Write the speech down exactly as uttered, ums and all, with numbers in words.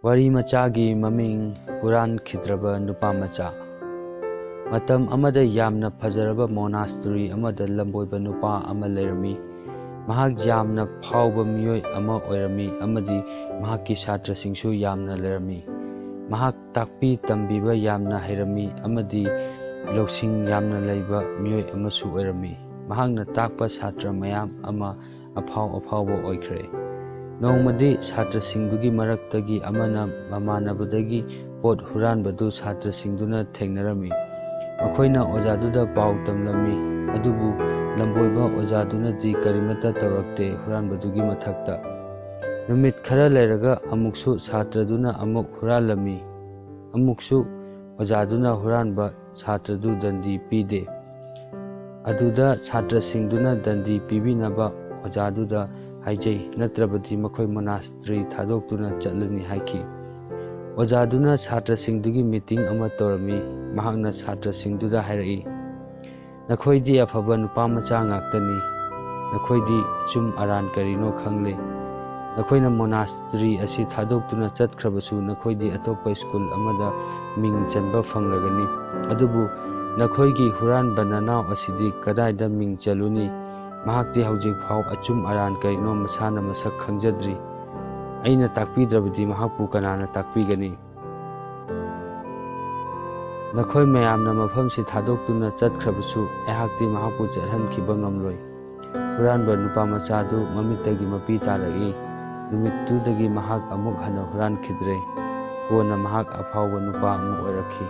ꯋꯥꯔꯤ ꯃꯆꯥꯒꯤ ꯃꯃꯤꯡ: ꯍꯨꯔꯥꯟꯈꯤꯗ꯭ꯔꯕ ꯅꯨꯄꯥ ꯃꯆꯥ꯫ ꯃꯇꯝ ꯑꯃꯗ ꯌꯥꯝꯅ ꯐꯖꯔꯕ monastery ꯑꯃꯗ ꯂꯝꯕꯣꯏꯕ ꯅꯨꯄꯥ ꯑꯃ ꯂꯩꯔꯝꯃꯤ꯫ ꯃꯍꯥꯛ ꯌꯥꯝꯅ ꯐꯥꯎꯕ ꯃꯤꯑꯣꯏ ꯑꯃ ꯑꯣꯏꯔꯝꯃꯤ ꯑꯃꯗꯤ ꯃꯍꯥꯛꯀꯤ ꯁꯥꯇ꯭ꯔꯁꯤꯡꯁꯨ ꯌꯥꯝꯅ ꯂꯩꯔꯝꯃꯤ꯫ ꯃꯍꯥꯛ ꯇꯥꯛꯄꯤ ꯇꯝꯕꯤꯕ ꯌꯥꯝꯅ ꯍꯩꯔꯝꯃꯤ ꯑꯃꯗꯤ ꯂꯧꯁꯤꯡ ꯌꯥꯝꯅ ꯂꯩꯕ ꯃꯤꯑꯣꯏ ꯑꯃꯁꯨ ꯑꯣꯏꯔꯝꯃꯤ꯫ ꯃꯍꯥꯛꯅ ꯇꯥꯛꯄ ꯁꯥꯇ꯭ꯔ ꯃꯌꯥꯝ ꯑꯃ ꯑꯐꯥꯎ ꯑꯐꯥꯎꯕ ꯑꯣꯏꯈ꯭ꯔꯦ꯫ ꯅꯣꯡꯃꯗꯤ ꯁꯥꯇ꯭ꯔꯁꯤꯡꯗꯨꯒꯤ ꯃꯔꯛꯇꯒꯤ ꯑꯃꯅ ꯃꯃꯥꯟꯅꯕꯗꯒꯤ ꯄꯣꯠ ꯍꯨꯔꯥꯟꯕꯗꯨ ꯁꯥꯇ꯭ꯔꯁꯤꯡꯗꯨꯅ ꯊꯦꯡꯅꯔꯝꯃꯤ꯫ ꯃꯈꯣꯏꯅ ꯑꯣꯖꯥꯗꯨꯗ ꯄꯥꯎ ꯇꯝꯂꯝꯃꯤ, ꯑꯗꯨꯕꯨ ꯂꯝꯕꯣꯏꯕ ꯑꯣꯖꯥꯗꯨꯅꯗꯤ ꯀꯔꯤꯃꯠꯇ ꯇꯧꯔꯛꯇꯦ ꯍꯨꯔꯥꯟꯕꯗꯨꯒꯤ ꯃꯊꯛꯇ꯫ ꯅꯨꯃꯤꯠ ꯈꯔ ꯂꯩꯔꯒ ꯑꯃꯨꯛꯁꯨ ꯁꯥꯇ꯭ꯔꯗꯨꯅ ꯑꯃꯨꯛ ꯍꯨꯔꯥꯜꯂꯝꯃꯤ꯫ ꯑꯃꯨꯛꯁꯨ ꯑꯣꯖꯥꯗꯨꯅ ꯍꯨꯔꯥꯟꯕ ꯁꯥꯇ꯭ꯔꯗꯨ ꯗꯟꯗꯤ ꯄꯤꯗꯦ꯫ ꯑꯗꯨꯗ ꯁꯥꯇ꯭ꯔꯁꯤꯡꯗꯨꯅ ꯗꯟꯗꯤ ꯄꯤꯕꯤꯅꯕ ꯑꯣꯖꯥꯗꯨꯗ ꯍꯥꯏꯖꯩ, ꯅꯠꯇ꯭ꯔꯕꯗꯤ ꯃꯈꯣꯏ monastery ꯊꯥꯗꯣꯛꯇꯨꯅ ꯆꯠꯂꯅꯤ ꯍꯥꯏꯈꯤ꯫ ꯑꯣꯖꯥꯗꯨꯅ ꯁꯥꯇ꯭ꯔꯁꯤꯡꯗꯨꯒꯤ meeting ꯑꯃ ꯇꯧꯔꯝꯃꯤ꯫ ꯃꯍꯥꯛꯅ ꯁꯥꯇ꯭ꯔꯁꯤꯡꯗꯨꯗ ꯍꯥꯏꯔꯛꯏ, "ꯅꯈꯣꯏꯗꯤ ꯑꯐꯕ ꯅꯨꯄꯥ ꯃꯆꯥ ꯉꯥꯛꯇꯅꯤ꯫ ꯅꯈꯣꯏꯗꯤ ꯑꯆꯨꯝ ꯑꯔꯥꯟ ꯀꯔꯤꯅꯣ ꯈꯪꯂꯦ꯫ ꯅꯈꯣꯏꯅ monastery ꯑꯁꯤ ꯊꯥꯗꯣꯛꯇꯨꯅ ꯆꯠꯈ꯭ꯔꯕꯁꯨ ꯅꯈꯣꯏꯗꯤ ꯑꯇꯣꯞꯄ school ꯑꯃꯗ ꯃꯤꯡ ꯆꯟꯕ ꯐꯪꯂꯒꯅꯤ꯫ ꯑꯗꯨꯕꯨ ꯅꯈꯣꯏꯒꯤ ꯍꯨꯔꯥꯟꯕ ꯅꯅꯥꯎ ꯑꯁꯤꯗꯤ ꯀꯗꯥꯏꯗ ꯃꯤꯡ ꯆꯜꯂꯨꯅꯤ? ꯃꯍꯥꯛꯇꯤ ꯍꯧꯖꯤꯛ ꯐꯥꯎ ꯑꯆꯨꯝ ꯑꯔꯥꯟ ꯀꯔꯤꯅꯣ ꯃꯁꯥꯅ ꯃꯁꯛ ꯈꯪꯖꯗ꯭ꯔꯤ꯫ ꯑꯩꯅ ꯇꯥꯛꯄꯤꯗ꯭ꯔꯕꯗꯤ ꯃꯍꯥꯛꯄꯨ ꯀꯅꯥꯅ ꯇꯥꯛꯄꯤꯒꯅꯤ? ꯅꯈꯣꯏ ꯃꯌꯥꯝꯅ ꯃꯐꯝꯁꯤ ꯊꯥꯗꯣꯛꯇꯨꯅ ꯆꯠꯈ꯭ꯔꯕꯁꯨ ꯑꯩꯍꯥꯛꯇꯤ ꯃꯍꯥꯛꯄꯨ ꯆꯠꯍꯟꯈꯤꯕ ꯉꯝꯂꯣꯏ꯫" ꯍꯨꯔꯥꯟꯕ ꯅꯨꯄꯥ ꯃꯆꯥꯗꯨ ꯃꯃꯤꯠꯇꯒꯤ ꯃꯄꯤ ꯇꯥꯔꯛꯏ꯫ ꯅꯨꯃꯤꯠꯇꯨꯗꯒꯤ ꯃꯍꯥꯛ ꯑꯃꯨꯛ ꯍꯟꯅ ꯍꯨꯔꯥꯟꯈꯤꯗ꯭ꯔꯦ꯫ ꯀꯣꯟꯅ ꯃꯍꯥꯛ ꯑꯐꯥꯎꯕ ꯅꯨꯄꯥ ꯑꯃ ꯑꯣꯏꯔꯛꯈꯤ꯫